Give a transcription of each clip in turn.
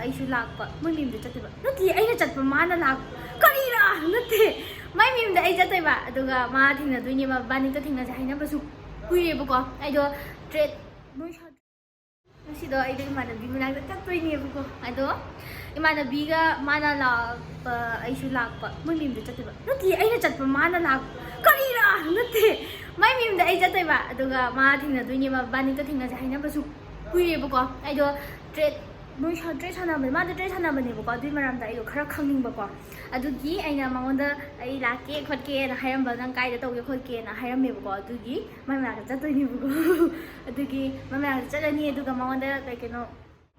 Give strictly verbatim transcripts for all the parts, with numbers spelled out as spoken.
ꯑꯩꯁꯨ ꯂꯥꯛꯄ, ꯃꯣꯏ ꯃꯌꯨꯝꯗ ꯆꯠꯇꯣꯏꯕ꯫ ꯅꯠꯇꯦ, ꯑꯩꯅ ꯆꯠꯄ, ꯃꯥꯅ ꯂꯥꯛꯄ꯫ ꯀꯔꯤꯔꯥ? ꯅꯠꯇꯦ, ꯃꯥꯏ ꯃꯌꯨꯝꯗ ꯑꯩ ꯆꯠꯇꯣꯏꯕ, ꯑꯗꯨꯒ ꯃꯥ ꯊꯦꯡꯅꯗꯣꯏꯅꯦꯕ꯫ ꯃꯕꯥꯅꯤꯇꯣ ꯊꯦꯡꯅꯁꯦ ꯍꯥꯏꯅꯕꯁꯨ ꯀꯨꯏꯔꯦꯕꯀꯣ꯫ ꯑꯩꯗꯣ ꯇ꯭ꯔꯦꯠ ꯃꯣꯏ ꯁꯥ-, ꯉꯁꯤꯗꯣ ꯑꯩꯗꯣ ꯏꯃꯥꯟꯅꯕꯤ ꯃꯅꯥꯛꯇ ꯆꯠꯇꯣꯏꯅꯦꯕꯀꯣ꯫ ꯑꯗꯣ ꯏꯃꯥꯟꯅꯕꯤꯒ ꯃꯥꯅ ꯂꯥꯛꯄ, ꯑꯩꯁꯨ ꯂꯥꯛꯄ, ꯃꯣꯏ ꯃꯌꯨꯝꯗ ꯆꯠꯇꯣꯏꯕ꯫ ꯅꯠꯇꯦ, ꯑꯩꯅ ꯆꯠꯄ, ꯃꯥꯅ ꯂꯥꯛꯄ꯫ ꯀꯔꯤꯔꯥ? ꯅꯠꯇꯦ, ꯃꯥꯏ ꯃꯌꯨꯝꯗ ꯑꯩ ꯆꯠꯇꯣꯏꯕ, ꯑꯗꯨꯒ ꯃꯥ ꯊꯦꯡꯅꯗꯣꯏꯅꯦꯕ꯫ ꯃꯕꯥꯅꯤꯇꯣ ꯊꯦꯡꯅꯁꯦ ꯍꯥꯏꯅꯕꯁꯨ ꯀꯨꯏꯔꯦꯕꯀꯣ꯫ ꯑꯩꯗꯣ ꯇ꯭ꯔꯦꯠ ꯃꯣꯏ ꯁꯥꯟ-, ꯇ꯭ꯔꯦꯠ ꯁꯥꯟꯅꯕꯅꯦ, ꯃꯥꯗꯣ ꯇ꯭ꯔꯦꯠ ꯁꯥꯟꯅꯕꯅꯦꯕꯀꯣ꯫ ꯑꯗꯨꯏ ꯃꯔꯝꯗ ꯑꯩꯗꯣ ꯈꯔ ꯈꯪꯅꯤꯡꯕꯀꯣ꯫ ꯑꯗꯨꯒꯤ ꯑꯩꯅ ꯃꯉꯣꯟꯗ ꯑꯩ ꯂꯥꯛꯀꯦ ꯈꯣꯠꯀꯦꯅ ꯍꯥꯏꯔꯝꯕ, ꯅꯪ ꯀꯥꯏꯗ ꯇꯧꯒꯦ ꯈꯣꯠꯀꯦꯅ ꯍꯥꯏꯔꯝꯃꯦꯕꯀꯣ꯫ ꯑꯗꯨꯒꯤ ꯃꯥꯏ ꯃꯅꯥꯛꯇ ꯆꯠꯇꯣꯏꯅꯦꯕꯀꯣ꯫ ꯑꯗꯨꯒꯤ ꯃꯥꯏ ꯃꯅꯥꯛꯇ ꯆꯠꯂꯅꯤ, ꯑꯗꯨꯒ ꯃꯉꯣꯟꯗ ꯀꯩ ꯀꯩꯅꯣ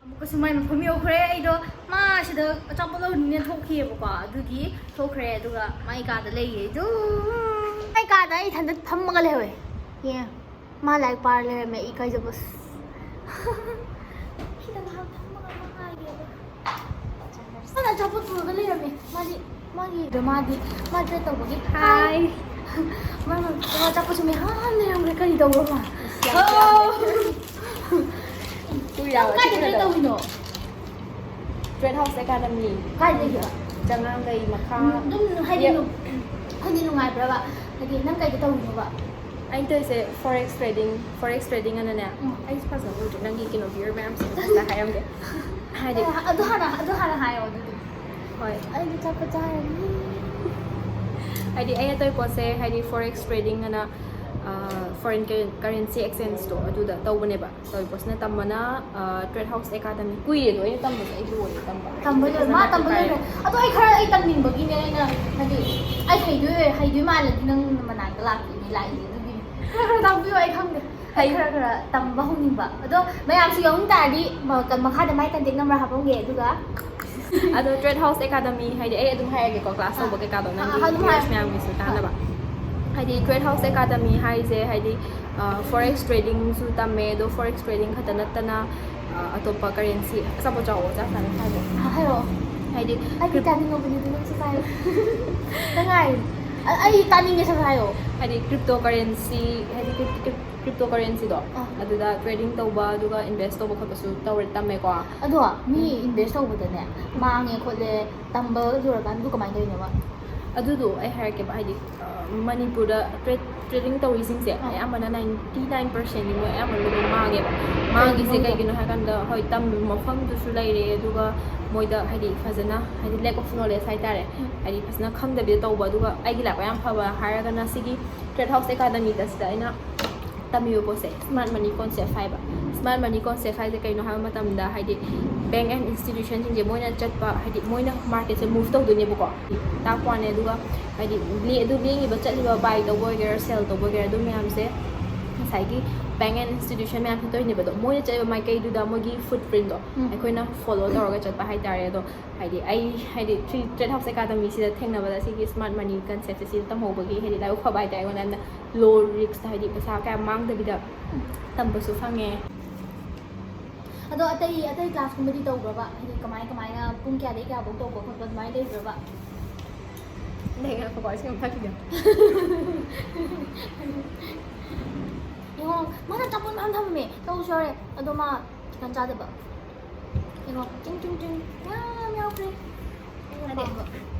ꯑꯃꯨꯛꯀꯁꯨ ꯃꯥꯏ ꯃꯐꯝ ꯌꯧꯈ꯭ꯔꯦ꯫ ꯑꯩꯗꯣ ꯃꯥ ꯁꯤꯗ ꯑꯆꯥꯄꯣꯠ ꯂꯧꯔꯨꯅꯤꯅ ꯊꯣꯛꯈꯤꯑꯕꯀꯣ꯫ ꯑꯗꯨꯒꯤ ꯊꯣꯛꯈ꯭ꯔꯦ, ꯑꯗꯨꯒ ꯃꯥꯏ ꯀꯥꯗ ꯂꯩꯌꯦ꯫ ꯑꯗꯨ ꯃꯥꯏ ꯀꯥꯗ ꯑꯩ ꯏꯊꯟꯗ ꯐꯝꯃꯒ ꯂꯩꯍꯧꯋꯦ꯫ ꯌꯦ꯫ ꯃꯥ ꯂꯥꯏꯔꯤꯛ ꯄꯥꯔ ꯂꯩꯔꯝꯃꯦ, ꯏꯀꯥꯏꯖꯕ꯫ ꯁꯤꯗ ꯉꯥꯏꯍꯥꯛ ꯐꯝꯃꯒ ꯑꯃ ꯉꯥꯏꯒꯦꯕ꯫ ꯃꯥꯅ ꯑꯆꯥꯄꯣꯠ ꯄꯨꯔꯒ ꯂꯩꯔꯝꯃꯦ꯫ ꯃꯥꯗꯤ, ꯃꯥꯒꯤ, ꯃꯥꯗꯤ, ꯃꯥ ꯇ꯭ꯔꯦꯠ ꯇꯧꯕꯒꯤ꯫ ꯍꯥꯏ꯫ ꯃꯥꯅ, ꯃꯥ ꯑꯆꯥꯄꯣꯠꯁꯨ ꯃꯌꯥꯝ ꯂꯩꯔꯝꯈ꯭ꯔꯦ꯫ ꯀꯔꯤ ꯇꯧꯕ꯭ꯔꯣ ꯃꯥ? ꯑꯁ, ꯌꯥꯝ ꯑꯣ! ꯌꯥꯝꯃꯦ꯫ ꯀꯨꯏꯔꯕ ꯅꯪ ꯀꯥꯏꯗ ꯇ꯭ꯔꯦꯠ ꯊꯦꯡꯅꯗꯕ? ꯇꯧꯔꯤꯅꯣ? Treat house academy. ꯀꯥꯏꯗꯒꯤꯕ? ꯆꯉꯥꯡꯒꯩ ꯃꯈꯥ꯫ ꯑꯗꯨꯝ ꯍꯥꯏꯗꯤ ꯌꯦ- ꯅꯨ-, ꯍꯥꯏꯗꯤ ꯅꯨꯡꯉꯥꯏꯕ꯭ꯔꯕ? ꯍꯥꯏꯗꯤ ꯅꯪ ꯀꯩꯗ ꯇꯧꯔꯤꯅꯣꯕ? ꯑꯩꯅ ꯇꯧꯔꯤꯁꯦ forex trading, forex trading ꯑꯅꯅꯦ꯫ ꯎꯝ꯫ ꯑꯩꯁꯨ ꯐꯖꯅ ꯎꯗ꯭ꯔꯦ, ꯅꯪꯒꯤ ꯀꯩꯅꯣ viewer ꯃꯌꯥꯝꯁꯦ ꯐꯖꯅ ꯍꯥꯏꯔꯝꯒꯦ꯫ ꯍꯥꯏꯗꯤ ꯑꯦ, ꯑꯗꯨ ꯍꯥꯟꯅ, ꯑꯗꯨ ꯍꯥꯟꯅ ꯍꯥꯏꯌꯣ ꯑꯗꯨꯗꯤ꯫ ꯍꯣꯏ꯫ ꯑꯩꯗꯤ ꯑꯆꯥꯄꯣꯠ ꯆꯥꯔꯅꯤ꯫ ꯍꯥꯏꯗꯤ ꯑꯩꯅ ꯇꯧꯔꯤ ꯄꯣꯠꯁꯦ, ꯍꯥꯏꯗꯤ forex trading ꯑꯅ, ꯑ, foreign curren-, currency exchange ꯇꯣ ꯑꯗꯨꯗ ꯇꯧꯕꯅꯦꯕ꯫ ꯇꯧꯔꯤ ꯄꯣꯠꯁꯤꯅ ꯇꯝꯕꯅ, ꯑ, ꯇ꯭ꯔꯦꯠ ꯍꯥꯎꯁ ꯑꯦꯀꯥꯗꯃꯤ꯫ ꯀꯨꯏꯔꯦ ꯑꯗꯣ ꯑꯩꯅ ꯇꯝꯕꯁꯦ, ꯑꯩ ꯂꯣꯏꯔꯦ ꯇꯝꯕ꯫ ꯇꯝꯕ ꯂꯣꯏꯔꯦ꯫ ꯃꯥ ꯇꯝꯕ ꯂꯣꯏꯔꯦ꯫ ꯑꯗꯣ ꯑꯩ ꯈꯔ, ꯑꯩ ꯇꯝꯅꯤꯡꯕꯒꯤꯅꯦ ꯑꯩꯅ, ꯍꯥꯏꯗꯤ, ꯑꯩ ꯍꯩꯗꯣꯏ, ꯍꯩꯗꯣꯏ ꯃꯥꯜꯂꯗꯤ ꯅꯪ ꯃꯅꯥꯛꯇ ꯂꯥꯛꯇꯣꯏꯅꯦ, ꯂꯥꯛꯏꯅꯦ꯫ ꯑꯗꯨꯒꯤꯅꯦ꯫ ꯈꯔ ꯈꯔ ꯇꯥꯛꯄꯤꯌꯣ, ꯑꯩ ꯈꯪꯗꯦ꯫ ꯑꯩ ꯍꯩ- ꯈꯔ ꯈꯔ ꯇꯝꯕ ꯍꯧꯅꯤꯡꯕ꯫ ꯑꯗꯣ ꯃꯌꯥꯝꯁꯨ ꯌꯥꯎꯅꯤꯡ ꯇꯥꯔꯗꯤ, ꯃ-, ꯀ-, ꯃꯈꯥꯗ ꯃꯥꯏ contact number ꯍꯥꯞꯄꯝꯒꯦ, ꯑꯗꯨꯒ ꯑꯗꯣ ꯇ꯭ꯔꯦꯠ ꯍꯥꯎꯁ ꯑꯦꯀꯥꯗꯃꯤ ꯍꯥꯏꯗꯤ ꯑꯩ ꯑꯗꯨꯝ ꯍꯥꯏꯔꯒꯦꯀꯣ, ꯀ꯭ꯂꯥꯁ ꯑꯥ꯫ ꯇꯧꯕ ꯀꯩꯀꯥꯗꯣ, ꯑꯥ, ꯅꯪꯒꯤ ꯑꯥ, ꯑꯗꯨꯝ viewers ꯍꯥꯏꯔꯣ꯫ ꯃꯌꯥꯝꯒꯤꯁꯨ ꯇꯥꯅꯕ꯫ ꯍꯥꯏꯗꯤ ꯇ꯭ꯔꯦꯠ ꯍꯥꯎꯁ ꯑꯦꯀꯥꯗꯃꯤ ꯍꯥꯏꯁꯦ, ꯍꯥꯏꯗꯤ, ꯑ, forex trading ꯁꯨ ꯇꯝꯃꯦ, ꯑꯗꯣ forex trading ꯈꯛꯇ ꯅꯠꯇꯅ, ꯑ, ꯑꯇꯣꯞꯄ currency, ꯑꯆꯥꯄꯣꯠ ꯆꯥꯎꯑꯣ, ꯆꯥꯛ ꯆꯥꯅ ꯍꯥꯏꯕ꯫ ꯑꯥ, ꯍꯥꯏꯔꯛꯑꯣ꯫ ꯍꯥꯏꯗꯤ ꯑꯩꯗꯤ ꯀ꯭ꯔꯤꯞ- ꯆꯥꯅꯤꯡꯉꯕꯅꯤ, ꯑꯗꯨ ꯅꯪꯁꯨ ꯆꯥꯏ꯫ ꯅꯪ ꯉꯥꯏꯔꯤ꯫ ꯑ-, ꯑꯩ ꯇꯥꯅꯤꯡꯉꯦ, ꯁꯠ ꯁꯠ ꯍꯥꯏꯌꯣ꯫ ꯍꯥꯏꯗꯤ crypto currency, ꯍꯥꯏꯗꯤ crypt-, crypt-, ꯀ꯭ꯔꯤꯞꯇꯣ ꯀꯔꯦꯟꯁꯤꯗꯣ, ꯑꯥ꯫ ꯑꯗꯨꯗ ꯇ꯭ꯔꯦꯗꯤꯡ ꯇꯧꯕ ꯑꯗꯨꯒ ꯏꯟꯚꯦꯁ ꯇꯧꯕ ꯈꯣꯠꯄꯁꯨ ꯇꯧꯔꯦ, ꯇꯝꯃꯦꯀꯣ꯫ ꯑꯗꯣ ꯃꯤ ꯏꯟꯚꯦꯁ ꯇꯧꯕꯗꯅꯦ ꯃꯥꯡꯉꯦ ꯈꯣꯠꯂꯦ ꯇꯝꯕ ꯂꯣꯏꯔꯀꯥꯟꯗ ꯑꯗꯨ ꯀꯃꯥꯏꯅ ꯇꯧꯔꯤꯅꯣꯕ? ꯑꯗꯨꯗꯣ ꯑꯩ ꯍꯥꯏꯔꯛꯀꯦꯕ, ꯍꯥꯏꯗꯤ, ꯑ, ꯃꯅꯤꯄꯨꯔꯗ ꯇ꯭ꯔꯦꯗ ꯇ꯭ꯔꯦꯗꯤꯡ ꯇꯧꯔꯤꯁꯤꯡꯁꯦ ꯑꯥ꯫ ꯑꯌꯥꯝꯕꯅ ꯅꯥꯏꯟꯇꯤ ꯅꯥꯏꯟ ꯄꯥꯔꯁꯦꯟꯗꯤ ꯃꯣꯏ ꯑꯌꯥꯝꯕ ꯂꯣꯏꯅ ꯃꯥꯡꯉꯦꯕ꯫ ꯃꯥꯡꯉꯤꯁꯦ ꯀꯩꯒꯤꯅꯣ? ꯀꯩꯒꯤꯅꯣ ꯍꯥꯏ ꯀꯥꯟꯗ, ꯍꯣꯏ, ꯇꯝꯕ ꯃꯐꯝꯗꯨꯁꯨ ꯂꯩꯔꯦ, ꯑꯗꯨꯒ ꯃꯣꯏꯗ ꯍꯥꯏꯗꯤ ꯐꯖꯅ, ꯍꯥꯏꯗꯤ lack of knowledge ꯍꯥꯏꯇꯥꯔꯦ, ꯎꯝ꯫ ꯍꯥꯏꯗꯤ ꯐꯖꯅ ꯈꯪꯗꯕꯤꯗ ꯇꯧꯕ꯫ ꯑꯗꯨꯒ ꯑꯩꯒꯤ ꯂꯥꯏꯕꯛ ꯌꯥꯝ ꯐꯕ ꯍꯥꯏꯔꯒꯅ ꯁꯤꯒꯤ ꯇ꯭ꯔꯦꯗ ꯍꯥꯎꯁ ꯑꯦꯀꯥꯗꯃꯤꯗ ꯁꯤꯗ ꯑꯩꯅ ꯇꯝꯃꯤꯕ ꯄꯣꯠꯁꯦ ꯁ꯭ꯃꯥꯔꯠ ꯃꯅꯤ ꯀꯣꯟꯁꯦꯞ ꯍꯥꯏꯕ꯫ ꯁ꯭ꯃꯥꯔꯠ ꯃꯅꯤ ꯀꯣꯟꯁꯦꯞ ꯍꯥꯏꯁꯦ ꯀꯩꯅꯣ ꯍꯥꯏꯕ ꯃꯇꯝꯗ, ꯍꯥꯏꯗꯤ ꯕꯦꯡ ꯑꯦꯟ ꯏꯟꯁꯇꯤꯇ꯭ꯌꯨꯁꯟꯁꯤꯡꯁꯦ ꯃꯣꯏꯅ ꯆꯠꯄ, ꯍꯥꯏꯗꯤ ꯃꯣꯏꯅ ꯃꯥꯔꯀꯦꯠꯁꯦ ꯃꯨꯚ ꯇꯧꯗꯣꯏꯅꯦꯕꯀꯣ, ꯇꯥꯛꯄ ꯋꯥꯅꯦ꯫ ꯑꯗꯨꯒ ꯍꯥꯏꯗꯤ ꯂꯦ-, ꯑꯗꯨ ꯂꯦꯡꯉꯤꯕ, ꯆꯠꯂꯤꯕ, ꯕꯥꯏ ꯇꯧꯕ ꯑꯣꯏꯒꯦꯔꯥ, ꯁꯦꯜ ꯇꯧꯕ ꯑꯣꯏꯒꯦꯔꯥ, ꯑꯗꯨ ꯃꯌꯥꯝꯁꯦ ꯉꯁꯥꯏꯒꯤ ꯕꯦꯡ ꯑꯦꯟ ꯏꯟꯁꯇꯤꯇ꯭ꯌꯨꯁꯟ ꯃꯌꯥꯝ ꯆꯠꯇꯣꯏꯅꯦꯕ꯫ ꯑꯗꯣ ꯃꯣꯏꯅ ꯆꯠꯂꯤꯕ ꯃꯥꯏꯀꯩꯗꯨꯗ ꯃꯣꯏꯒꯤ ꯐꯨꯠ ꯄ꯭ꯔꯤꯟꯗꯣ ꯎꯝ꯫ ꯑꯩꯈꯣꯏꯅ ꯐꯣꯂꯣ ꯇꯧꯔꯒ ꯆꯠꯄ ꯍꯥꯏꯇꯥꯔꯦ꯫ ꯑꯗꯣ ꯍꯥꯏꯗꯤ ꯑꯩ, ꯍꯥꯏꯗꯤ ꯁꯤ ꯇ꯭ꯔꯦꯗ ꯍꯥꯎꯁ ꯑꯦꯀꯥꯗꯃꯤꯁꯤꯗ ꯊꯦꯡꯅꯕꯗ ꯁꯤꯒꯤ ꯁ꯭ꯃꯥꯔꯠ ꯃꯅꯤ ꯀꯟꯁꯦꯞꯁꯦ ꯁꯤꯗ ꯇꯝꯍꯧꯕꯒꯤ ꯍꯥꯏꯗꯤ ꯂꯥꯏꯕꯛ ꯐꯕ ꯍꯥꯏꯇꯥꯔꯦ꯫ ꯑꯩꯉꯣꯟꯗ ꯌꯥꯝꯅ ꯂꯣ ꯔꯤꯛꯁꯇ, ꯍꯥꯏꯗꯤ ꯄꯩꯁꯥ ꯀꯌꯥ ꯃꯥꯡꯗꯕꯤꯗ ꯇꯝꯕꯁꯨ ꯐꯪꯉꯦ꯫ ꯑꯗꯣ ꯑꯇꯩ, ꯑꯇꯩ ꯀ꯭ꯂꯥꯁꯀꯨꯝꯕꯗꯤ ꯇꯧꯕ꯭ꯔꯕ? ꯍꯥꯏꯗꯤ ꯀꯃꯥꯏ ꯀꯃꯥꯏꯅ, ꯄꯨꯡ ꯀꯌꯥꯗꯒꯤ ꯀꯌꯥꯐꯧ ꯇꯧꯕ ꯈꯣꯠꯄ ꯑꯗꯨꯃꯥꯏꯅ ꯂꯩꯕ꯭ꯔꯕ? ꯂꯩ, ꯉꯥꯏꯈꯣꯀꯣ, ꯏꯁꯤꯡ ꯑꯃ ꯊꯛꯈꯤꯒꯦ꯫ ꯌꯦꯡꯉꯣ, ꯃꯥꯅ ꯑꯆꯥꯄꯣꯠ ꯃꯌꯥꯝ ꯊꯝꯃꯝꯃꯦ, ꯇꯧꯁꯨ ꯌꯥꯎꯔꯦ, ꯑꯗꯣ ꯃꯥ ꯆꯤꯛꯀꯟ ꯆꯥꯗꯕ꯫ ꯌꯦꯡꯉꯣ, ꯇꯤꯡ ꯇꯤꯡ ꯇꯤꯡ ꯃꯌꯥꯝ ꯌꯥꯎꯈ꯭ꯔꯦ꯫ ꯑꯩꯅ ꯑꯗꯩ ꯄꯥꯝꯕ꯫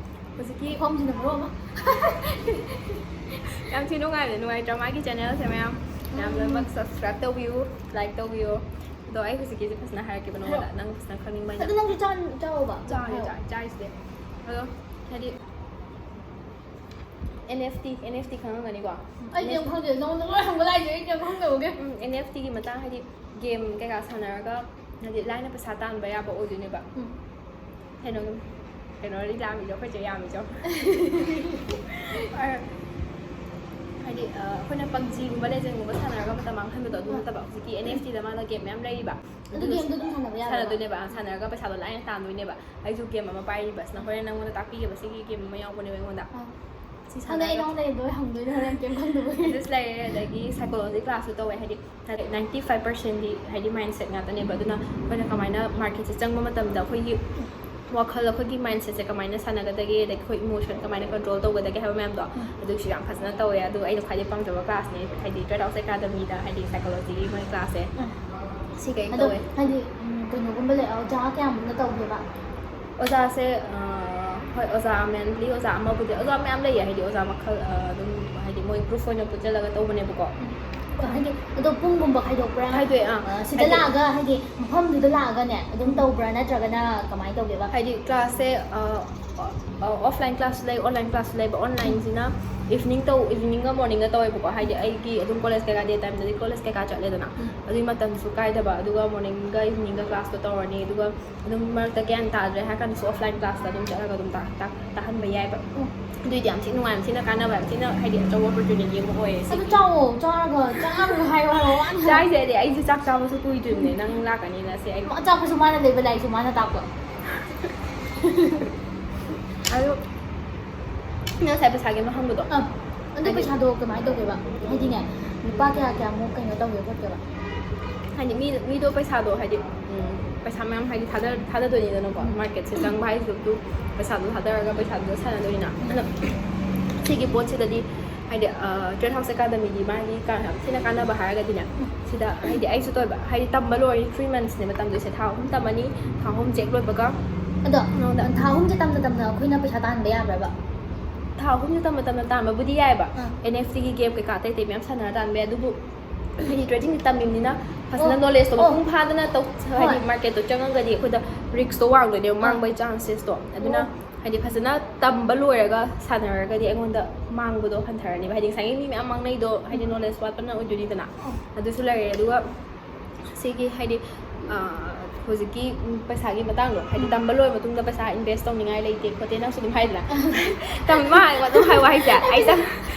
ꯍꯧꯖꯤꯛꯀꯤ ꯃꯐꯝꯁꯤꯅ ꯃꯔꯣꯜ ꯑꯃ꯫ ꯌꯥꯝ ꯊꯤ ꯅꯨꯡꯉꯥꯏꯕꯅꯦ, ꯅꯨꯡꯉꯥꯏꯇ꯭ꯔꯥ? ꯃꯥꯒꯤ ꯆꯦꯅꯦꯜꯁꯦ ꯃꯌꯥꯝ ꯃꯌꯥꯝ ꯎꯝ꯫ ꯂꯣꯏꯅꯃꯛ ꯁꯕꯁꯀ꯭ꯔꯥꯏꯕ ꯇꯧꯕꯤꯌꯨ, ꯂꯥꯏꯛ ꯇꯧꯕꯤꯌꯨ꯫ ꯑꯗꯣ ꯑꯩ ꯍꯧꯖꯤꯛꯀꯤꯁꯦ ꯐꯖꯅ ꯍꯥꯏꯔꯛꯀꯦꯕ ꯅꯉꯣꯟꯗ, ꯍꯥꯏꯔꯛꯑꯣ꯫ ꯅꯪ ꯐꯖꯅ ꯈꯪꯅꯤꯡꯕ ꯑꯗꯨ ꯍꯥꯏꯅ꯫ ꯅꯪꯁꯨ ꯆꯥ-, ꯆꯥꯎꯕ? ꯆꯥꯔꯦ, ꯍꯥꯏꯔꯛꯑꯣ꯫ ꯆꯥꯔꯦ, ꯆꯥꯔꯤꯁꯤꯗꯤ꯫ ꯑꯗꯣ ꯍꯥꯏꯗꯤ N F T, N F T ꯈꯪꯉꯝꯒꯅꯤꯀꯣ? ꯑꯩ ꯀꯩꯝ ꯈꯪꯗꯦ, ꯅꯉꯣꯟꯗ ꯂꯣꯏ ꯍꯪꯕ ꯂꯥꯛꯏꯁꯦ, ꯑꯩ ꯀꯩꯝ ꯈꯪꯗꯕꯒꯦ꯫ ꯎꯝ, ꯑꯦꯟ ꯑꯦꯐ ꯇꯤꯒꯤ ꯃꯇꯥꯡ, ꯍꯥꯏꯗꯤ ꯒꯦꯝ ꯀꯩꯀꯥ ꯁꯥꯟꯅꯔꯒ ꯍꯥꯏꯗꯤ ꯂꯥꯏꯅ ꯄꯩꯁꯥ ꯇꯥꯟꯕ ꯌꯥꯕ ꯑꯣꯏꯗꯣꯏꯅꯦꯕ꯫ ꯎꯝ꯫ ꯀꯩꯅꯣ, ꯀꯩꯅꯣꯗꯤ ꯂꯥꯝꯃꯤꯗꯣ, ꯑꯩꯈꯣꯏ ꯆꯦ ꯌꯥꯝꯃꯤꯗꯣ꯫ ꯑ, ꯍꯥꯏꯗꯤ, ꯑ, ꯑꯩꯈꯣꯏꯅ ꯄꯞꯖꯤꯒꯨꯝꯕ, ꯂꯦꯖꯦꯟꯒꯨꯝꯕ ꯁꯥꯟꯅꯔꯒ ꯃꯇꯝ ꯃꯥꯡꯍꯟꯕꯗꯣ ꯑꯗꯨ ꯑꯥ꯫ ꯅꯠꯇꯕ, ꯍꯧꯖꯤꯛꯀꯤ ꯑꯦꯟ ꯑꯦꯐ ꯇꯤꯗ ꯃꯥꯅ ꯒꯦꯝ ꯃꯌꯥꯝ ꯂꯩꯔꯤꯕ꯫ ꯑꯗꯨ ꯒꯦꯝꯗꯣ ꯑꯗꯨꯝ ꯁꯥꯟꯅꯕ ꯌꯥꯕ꯭ꯔꯕ? ꯁꯥꯟꯅꯗꯣꯏꯅꯦꯕ, ꯑ, ꯁꯥꯟꯅꯔꯒ ꯄꯩꯁꯥꯗꯣ ꯂꯥꯏꯅ ꯇꯥꯟꯗꯣꯏꯅꯦꯕ꯫ ꯑꯩꯁꯨ ꯒꯦꯝ ꯑꯃ ꯄꯥꯏꯔꯤꯕ, ꯁꯤꯅ ꯍꯣꯔꯦꯟ ꯅꯪꯉꯣꯟꯗ ꯇꯥꯛꯄꯤꯒꯦꯕ, ꯁꯤꯒꯤ ꯒꯦꯝ ꯑꯃ ꯌꯥꯎꯕꯅꯦꯕ ꯑꯩꯉꯣꯟꯗ꯫ ꯑꯥ꯫ ꯁꯤ ꯈꯪꯗꯦ, ꯑꯩ ꯁꯥꯟꯅꯔꯒ ꯅꯉꯣꯟꯗ ꯂꯣꯏ ꯍꯪꯗꯣꯏꯅꯦ ꯍꯣꯔꯦꯟ, ꯀꯩꯝ ꯈꯪꯗꯕꯒꯤ꯫ ꯐꯤꯖꯤꯛꯁ ꯂꯩꯔꯦ, ꯑꯗꯒꯤ ꯁꯥꯏꯀꯣꯂꯣꯖꯤ ꯀ꯭ꯂꯥꯁꯁꯨ ꯇꯧꯋꯦ, ꯍꯥꯏꯗꯤ ninety five percent ꯗꯤ ꯍꯥꯏꯗꯤ ꯃꯥꯏꯟꯁꯦꯠ ꯉꯥꯛꯇꯅꯦꯕ꯫ ꯑꯗꯨꯅ ꯑꯩꯈꯣꯏꯅ ꯀꯃꯥꯏꯅ ꯃꯥꯔꯀꯦꯠꯁꯦ ꯆꯪꯕ ꯃꯇꯝꯗ ꯑꯩꯈꯣꯏꯒꯤ ꯋꯥꯈꯜ, ꯑꯩꯈꯣꯏꯒꯤ ꯃꯥꯏꯟꯁꯦꯠꯁꯦ ꯀꯃꯥꯏꯅ ꯁꯥꯟꯅꯒꯗꯒꯦ, ꯑꯗꯒꯤ ꯑꯩꯈꯣꯏ ꯏꯃꯣꯁꯟ ꯀꯃꯥꯏꯅ ꯀꯟꯇ꯭ꯔꯣꯜ ꯇꯧꯒꯗꯒꯦ ꯍꯥꯏꯕ ꯃꯌꯥꯝꯗꯣ, ꯑꯗꯨꯒꯤꯁꯨ ꯌꯥꯝ ꯐꯖꯅ ꯇꯧꯋꯦ꯫ ꯑꯗꯨ ꯑꯩꯅ ꯈ꯭ꯋꯥꯏꯗꯩ ꯄꯥꯝꯖꯕ ꯀ꯭ꯂꯥꯁꯅꯦ, ꯍꯥꯏꯗꯤ Tread House Academyꯗ, ꯍꯥꯏꯗꯤ psychologyꯒꯤ ꯃꯣꯏ ꯀ꯭ꯂꯥꯁꯁꯦ꯫ ꯁꯤ ꯀꯩ ꯑꯗꯣ ꯇꯧꯋꯦ꯫ ꯍꯥꯏꯗꯤ, ꯎꯝ, ꯀꯩꯅꯣꯒꯨꯝꯕ ꯂꯩ, ꯑꯣꯖꯥ ꯀꯌꯥꯃꯨꯛꯅ ꯇꯧꯒꯦꯕ? ꯑꯣꯖꯥꯁꯦ, ꯑ, ꯍꯣꯏ, ꯑꯣꯖꯥ, mainly ꯑꯣꯖꯥ ꯑꯃꯕꯨꯗꯤ, ꯑꯣꯖꯥ ꯃꯌꯥꯝ ꯂꯩꯌꯦ, ꯍꯥꯏꯗꯤ ꯑꯣꯖꯥ ꯃꯈꯜ, ꯑ, ꯑꯗꯨꯝ, ꯍꯥꯏꯗꯤ ꯃꯣꯏ group ꯑꯣꯏꯅ ꯄꯨꯟꯁꯤꯜꯂꯒ ꯇꯧꯕꯅꯦꯕꯀꯣ꯫ ꯎꯝ꯫ ꯍꯥꯏꯗꯤ, ꯑꯗꯣ ꯄꯨꯡꯒꯨꯝꯕ ꯈꯥꯏꯗꯣꯛꯄ꯭ꯔꯥ? ꯈꯥꯏꯗꯣꯛꯑꯦ, ꯑꯥ꯫ ꯑ, ꯁꯤꯗ ꯍꯥꯏꯗꯤ ꯂꯥꯛꯑꯒ, ꯍꯥꯏꯗꯤ ꯃꯐꯝꯗꯨꯗ ꯂꯥꯛꯑꯒꯅꯦ ꯑꯗꯨꯝ ꯇꯧꯕ꯭ꯔꯥ, ꯅꯠꯇ꯭ꯔꯒꯅ ꯀꯃꯥꯏꯅ ꯇꯧꯒꯦꯕ? ꯍꯥꯏꯗꯤ classꯁꯦ, ꯑ, ꯑ, offline classꯁꯨ ꯂꯩ, online classꯁꯨ ꯂꯩꯕ꯫ Onlineꯁꯤꯅ evening ꯇꯧ, eveningꯒ morningꯒ ꯇꯧꯋꯦꯕꯀꯣ꯫ ꯍꯥꯏꯗꯤ ꯑꯩꯒꯤ ꯑꯗꯨꯝ college ꯀꯩꯀꯥ, day timeꯗꯗꯤ college ꯀꯩꯀꯥ ꯆꯠꯂꯦꯗꯅ꯫ ꯎꯝ꯫ ꯑꯗꯨꯒꯤ ꯃꯇꯝꯁꯨ ꯀꯥꯏꯗꯕ, ꯑꯗꯨꯒ morningꯒ eveningꯒ classꯇꯣ ꯇꯧꯔꯅꯤ, ꯑꯗꯨꯒ ꯑꯗꯨꯝ ꯃꯔꯛꯇ ꯒ꯭ꯌꯥꯟ ꯇꯥꯗ꯭ꯔꯦ ꯍꯥꯏꯔ ꯀꯥꯟꯗꯁꯨ offline classꯇ ꯑꯗꯨꯝ ꯆꯠꯂꯒ ꯑꯗꯨꯝ ꯇꯥ-, ꯇꯥ-, ꯇꯥꯍꯟꯕ ꯌꯥꯏꯕ꯫ ꯎꯝ꯫ ꯑꯗꯨꯏꯗꯤ ꯌꯥꯝ ꯊꯤ ꯅꯨꯡꯉꯥꯏ, ꯌꯥꯝ ꯊꯤꯅ ꯀꯥꯟꯅꯕ, ꯌꯥꯝ ꯊꯤꯅ, ꯍꯥꯏꯗꯤ, ꯑꯆꯧꯕ opportunity ꯑꯃ ꯑꯣꯏꯌꯦ ꯑꯗꯨ ꯁꯤꯒꯤ꯫ ꯆꯥꯎꯋꯣ, ꯆꯥꯔꯒ, ꯆꯥꯔꯒ ꯍꯥꯏꯌꯣ ꯍꯥꯏꯕ ꯋꯥꯅꯤ꯫ ꯆꯥꯏꯁꯦ, ꯍꯥꯏꯗꯤ ꯑꯩꯁꯨ ꯆꯥꯛ ꯆꯥꯕꯁꯨ ꯀꯨꯏꯗ꯭ꯔꯤꯕꯅꯦ, ꯅꯪ ꯂꯥꯛꯀꯅꯤꯅ ꯁꯤ ꯑꯩ ꯑꯆꯥꯄꯣꯠꯁꯨ ꯃꯥꯅ ꯂꯩꯕ, ꯂꯥꯏꯔꯤꯛꯁꯨ ꯃꯥꯅ ꯇꯥꯛꯄ꯫ ꯑꯗꯨ ꯅꯪ ꯉꯁꯥꯏ ꯄꯩꯁꯥꯒꯤ ꯑꯃ ꯍꯪꯕꯗꯣ꯫ ꯑꯥ, ꯑꯗꯨ ꯍꯥꯏꯗꯤ ꯄꯩꯁꯥꯗꯣ ꯀꯃꯥꯏꯅ ꯇꯧꯒꯦꯕ? ꯍꯥꯏꯗꯤꯅꯦ, ꯂꯨꯄꯥ ꯀꯌꯥ ꯀꯌꯥꯃꯨꯛ ꯀꯩꯅꯣ ꯇꯧꯒꯦ ꯈꯣꯠꯀꯦꯕ? ꯍꯥꯏꯗꯤ ꯃꯤ, ꯃꯤꯗꯣ ꯄꯩꯁꯥꯗꯣ ꯍꯥꯏꯗꯤ, ꯎꯝ, ꯄꯩꯁꯥ ꯃꯌꯥꯝ ꯍꯥꯏꯗꯤ ꯊꯥꯗ-, ꯊꯥꯗꯗꯣꯏꯅꯤꯗꯅꯀꯣ꯫ ꯎꯝ꯫ Marketꯁꯦ ꯆꯪꯕ ꯍꯥꯏꯁꯤꯁꯨ ꯄꯩꯁꯥꯗꯣ ꯊꯥꯗꯔꯒ ꯄꯩꯁꯥꯗꯨꯗ ꯁꯥꯟꯅꯗꯣꯏꯅꯤꯅ꯫ ꯑꯗꯣ ꯁꯤꯒꯤ ꯄꯣꯠꯁꯤꯗꯗꯤ ꯍꯥꯏꯗꯤ, ꯑ, Tread House Academyꯒꯤ ꯃꯥꯒꯤ ꯀꯥ-, ꯌꯥꯝ ꯊꯤꯅ ꯀꯥꯟꯅꯕ ꯍꯥꯏꯔꯒꯗꯤꯅꯦ, ꯁꯤꯗ ꯍꯥꯏꯗꯤ ꯑꯩꯁꯨ ꯇꯧꯋꯦꯕ, ꯍꯥꯏꯗꯤ ꯇꯝꯕ ꯂꯣꯏꯔꯦ, three monthsꯅꯦꯕ ꯇꯝꯗꯣꯏꯁꯦ, ꯊꯥ ꯑꯍꯨꯝ ꯇꯝꯃꯅꯤ, ꯊꯥ ꯑꯍꯨꯝ ꯆꯦꯛ ꯂꯣꯏꯕꯒ꯫ ꯑꯗꯣ ꯅꯉꯣꯟꯗ ꯊꯥ ꯑꯍꯨꯝꯁꯦ ꯇꯝꯅ ꯇꯝꯅ ꯑꯩꯈꯣꯏꯅ ꯄꯩꯁꯥ ꯇꯥꯟꯕ ꯌꯥꯕ꯭ꯔꯕ? ꯊꯥ ꯑꯍꯨꯝꯁꯦ ꯇꯝꯅ ꯇꯝꯅ ꯇꯥꯟꯕꯕꯨꯗꯤ ꯌꯥꯏꯑꯕ꯫ ꯑꯥ꯫ NFTꯒꯤ game ꯀꯩꯀꯥ ꯑꯇꯩ ꯑꯇꯩ ꯃꯌꯥꯝ ꯁꯥꯟꯅꯔ ꯇꯥꯟꯕ ꯌꯥꯏ꯫ ꯑꯗꯨꯕꯨ ꯍꯥꯏꯗꯤ tradingꯁꯦ ꯇꯝꯃꯤꯕꯅꯤꯅ ꯐꯖꯅ ꯑꯣ꯫ Knowledgeꯇꯣ ꯑꯣ꯫ ꯃꯄꯨꯡ ꯐꯥꯗꯅ ꯇꯧ-, ꯍꯥꯏꯗꯤ ꯍꯣꯏ꯫ Marketꯇꯣ ꯆꯪꯉꯒꯗꯤ ꯑꯩꯈꯣꯏꯗ riskꯇꯣ ꯋꯥꯡꯗꯣꯏꯅꯦꯕ, ꯑꯥ꯫ ꯃꯥꯡꯕꯒꯤ chancesꯇꯣ꯫ ꯑꯗꯨꯅ ꯑꯣ꯫ ꯍꯥꯏꯗꯤ ꯐꯖꯅ ꯇꯝꯕ ꯂꯣꯏꯔꯒ ꯁꯥꯟꯅꯔꯒꯗꯤ ꯑꯩꯉꯣꯟꯗ ꯃꯥꯡꯕꯗꯣ ꯍꯟꯊꯔꯅꯦꯕ꯫ ꯍꯥꯏꯗꯤ ꯉꯁꯥꯏꯒꯤ ꯃꯤ ꯃꯌꯥꯝ ꯃꯥꯡꯅꯩꯗꯣ ꯍꯥꯏꯗꯤ knowledge ꯋꯥꯠꯄꯅ ꯑꯣꯏꯗꯣꯏꯅꯤꯗꯅ꯫ ꯑꯗꯨꯁꯨ ꯂꯩꯔꯦ꯫ ꯑꯗꯨꯒ ꯁꯤꯒꯤ ꯍꯥꯏꯗꯤ, ꯑ, ꯍꯧꯖꯤꯛꯀꯤ, ꯎꯝ, ꯄꯩꯁꯥꯒꯤ ꯃꯇꯥꯡꯗꯣ, ꯍꯥꯏꯗꯤ ꯎꯝ꯫ ꯇꯝꯕ ꯂꯣꯏꯔ ꯃꯇꯨꯡꯗ ꯄꯩꯁꯥ invest ꯇꯧꯅꯤꯡꯉꯥꯏ ꯂꯩꯇꯦ ꯈꯣꯠꯇꯦ ꯅꯪꯁꯨ ꯑꯗꯨꯝ ꯍꯥꯏꯗꯅ꯫ ꯇꯝ-, ꯃꯥ ꯑꯗꯨꯝ ꯍꯥꯏꯕ ꯍꯥꯏꯁꯦ, ꯑꯩ ꯇꯝ-,